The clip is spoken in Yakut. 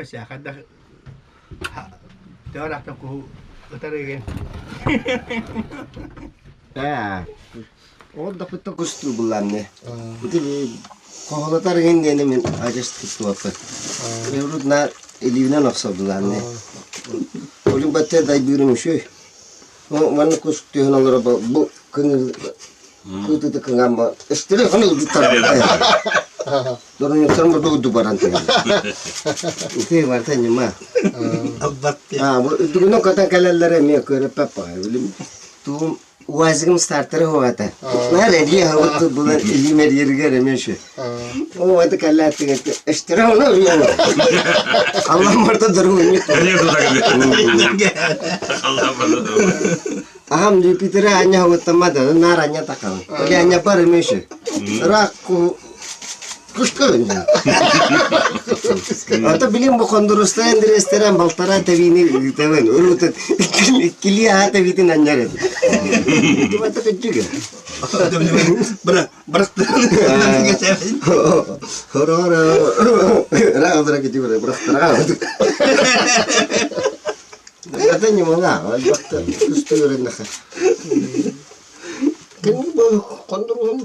Өссө хайдах төһө куһу ытар игин. Ээ, ол да кытта кустуу буллаанне. Ити хоһолотар игин диэни мин адьас туттубаппын. Урут на илиибинэн охсордулаанне. Олун баттер дайбыырым үчүгэй. Манна кус түһэн олоро бу кыҥыл кыытыты кыҥамма эстери ханы ылдыттар. Доруньуктарым бурду баран түһэн. Ити барта ньыма. А, бу үрдүгүнэн көтөн кэлэллэр эмиэ көрөппөт баҕайы. Билим тугум УАЗигым стартеры хугата. Наар эрийэ хабыт булан илиим эрийэригэр эмиэ үчү. О, это кэллээттигэ эстери ону үрүйэн. Аллам барта доргунньук. Ахам Юпитера аня хабыттаммата, наар аня такабын. Или аня бар эмиэ үчү. Ыраах Кышкырын. Ата билим бу кондурустан ресторан балтара тэбиини ыытабын. Урут иккилии аха тэбиитин анньар этим. Ити кыдьыга. Бра, Хора-хора. Ра кити бра, бырахтара. Это не мала, албакта күстү өреннеха. Ким бу кондуруһун